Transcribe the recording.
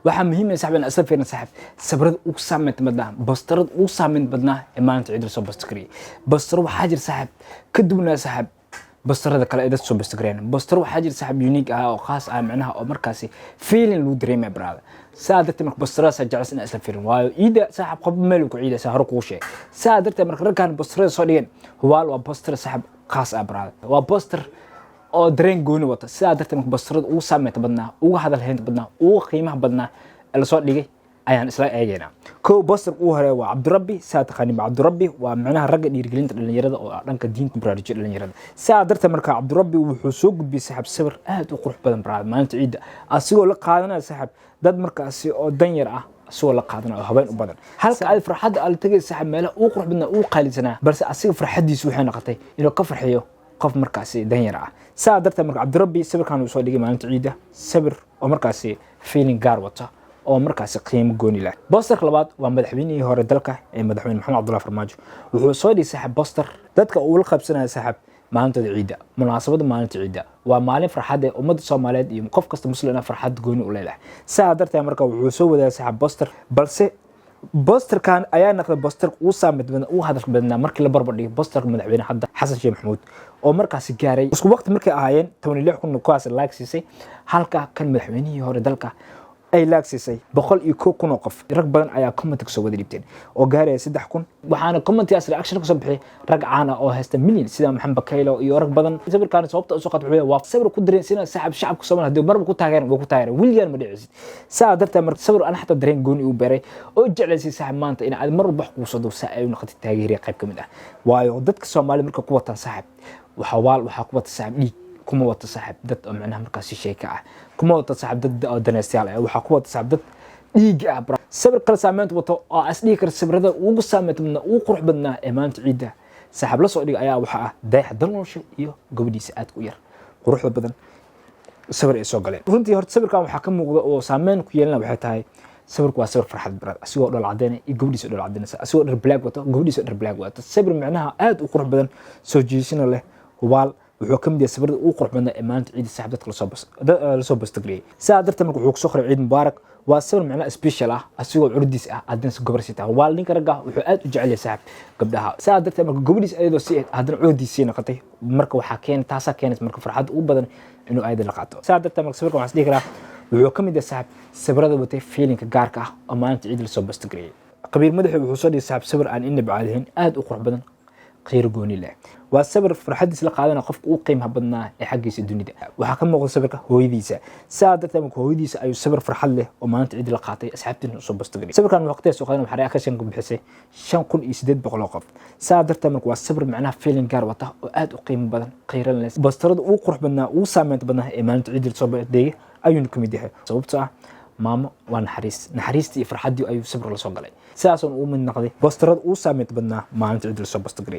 Waxaa muhiim ah, saaxib, in isla fiirin, saaxib, sawirada ugu saameynta badnaa, posterada ugu saameyn badnaa ee maalinta ciid lasoo post gareeyay. Postero waxaa jira, saaxib, ka duwanaa, saaxib, posterada kale ee dadka soo post gareeyaan. Postero waxaa jira, saaxib, unique ah oo khaas ah, micnaha oo markaasi feeling lagu dareemaya, brother. Saa darteed marka posteradaas jecels inaa isla fiirin, waayo ciida, saaxib, qof meel ku ciida saa hore kugu sheeg. Saa darteed marka raggan posterada soo dhigeen, hubaal waa poster, saaxib, khaas ah, brother. Waa poster oo dareen gooni wata. Sidaa darteed marka posterada ugu saameynta badnaa, ugu hadal haynta badnaa, ugu qiimaha badnaa ee lasoo dhigay ayaan isla eegaynaa. Kow, poster ugu hore waa Cabdirabbi. Saa taqaanin Cabdirabbi waa micnaha ragga dhiirigelinta dhalinyarada oo dhanka diinta baraarujiya dhalinyarada. Saa darteed marka Cabdirabbi wuxuu soo gudbiyey, saaxib, sawir aad u qurux badan, brother, maalinta ciidda, asigoo la qaadanaya, saaxib, dad markaasi oo danyar ah, asigoo la qaadanaya oo haween u badan, halka ay farxadda ala tegay, saaxib, meelaha ugu qurux badnaa, ugu qaalisanaa. Balse asiga farxaddiisu waxay noqotay inuu ka farxiyo qof markaasi danyar ah. Saa darteed marka Cabdirabbi sawirkan uu soo dhigay maalinta ciidda, sawir oo markaasi feeling gaar wata oo markaasi qiimo gooni leh. Posterka labaad waa madaxweynihii hore dalka ee madaxweyne Maxamed Cabdullahi Farmaajo. Wuxuu soo dhigay, saaxib, poster dadka uu la qabsanaya, saaxib, maalintooda ciidda. Munaasabada maalinta ciidda waa maalin farxad ee ummadda Soomaaliyeed iyo qof kasta Muslim ah farxad gooni u leedahay. Saa darteed marka wuxuu soo wadaagay, saaxib, poster, balse posterkan ayaa noqday poster ugu saameyd badnaa, ugu hadalka badnaa markii la barbar dhigay posterka madaxweyne hadda Xasan Sheekh Maxamuud, oo markaasi gaaray isku waqti markay ahaayeen 16,000 kuwaas like siisay, halka kan madaxweynihii hore dalka ay like siisay 101,000 oo qof. Rag badan ayaa comment kasoo wada dhiibteen oo gaaraya 3000, waxaana commentigaas reaction kasoo bixiyay rag caan ah oo haysta million, sida Maxamed Bakaylo iyo rag badan. Sawirkaan sababta usoo qaatay waa sawir ku dareensiina, saaxib, shacabka Soomaaliya. Haddii marba ku taageeran, way ku taageeran, weligaan ma dhicisid. Saa darteed marka sawir ana xataa dareen gooni uu beeray oo jeclaysay, saaxib, maanta in aad mar walba wax kugu soo duub saa ay u noqotay taageeriya qayb ka mid ah, waayo dadka Soomaalida marka ku wataan, saaxib, waxa waal waxaa ku wata, saaxib, dhiig kuma wata, saaxib, dad oo micnaha markaasi sheeka ah kuma wata, saaxib, dad oo danaystayaal ah. Waxaa ku wata, saaxib, dad dhiig ah, bro. Sawir kale saameynta wato oo as dhihi kara sawirada ugu saameynta badnaa, ugu qurux badnaa ee maanta ciidda, saaxiib, la soo dhigay ayaa waxaa ah Dayax Dalnoolshe iyo gabadhiisa aadka u yar quruxda badan. Sawir ay soo galeen, runtii horta sawirkan waxaa ka muuqda oo saameyn ku yeelana waxay tahay sawirku waa sawir farxad, brother, asigoo dhol cadeynaya iyo gabadhiisa dhol cadeynaysa, asigoo dhar black wato, gabadhiisa dhar black wato. Sawir micnaha aad u qurux badan, soo jiidashana leh. Hubaal wuxuu ka mid yahay sawirada ugu qurux badnaa ee maalinta ciidda, saaxib, dadka lasoo post gareeyay. Sidaa darteed marka wuxuu kusoo qoray "Ciid mubaarak". Waa sawir micnaha special ah, asigoo curdiis ah, haddana gabar sitaa. Hubaal ninka ragga wuxuu aad u jecel yahay, saaxib, gabdhaha. Sidaa darteed marka gabadhiis ayadoo si ahayd, haddana curdiisii noqotay. Marka waxaa keen taasaa keenaysa marka farxad ugu badan inuu ayada la qaato. Sidaa darteed marka sawirkan waxaan is dhihi karaa wuxuu ka mid yahay, saaxib, sawirada watay feelingka gaarka ah oo maalinta ciid lasoo post gareeyay. Qabiil madaxi wuxuu soo dhigay, saaxib, sawir aan inaba caadihin, aad u qurux badan, qiiro gooni leh. Waa sawir farxadiis la qaadana qofka ugu qiimaha badnaa ee xaggiisa dunida. Waxaa ka muuqda sawirka hooyadiisa. Saa darteed marka hooyadiisa ayuu sawir farxad leh oo maalinta ciid la qaatay, asxaabtiina usoo post garay. Sawirkan waqtiga soo qaadan waxaa reaction ka bixisay 5800 oo qof. Saa darteed marka waa sawir macnaha feeling gaar wata oo aad u qiimo badan, qiiran leh. Posterada ugu qurux badnaa, ugu saameynta badnaa ee maalinta ciid lasoo bandhigay ayuuna ka mid yahay, sababtoo ah maamo waa naxariis, naxariistii iyo farxaddii ayuu sawir la soo galay. Sidaasoo ugu mid noqday posterada ugu saameynta badnaa maalinta ciid lasoo post garay.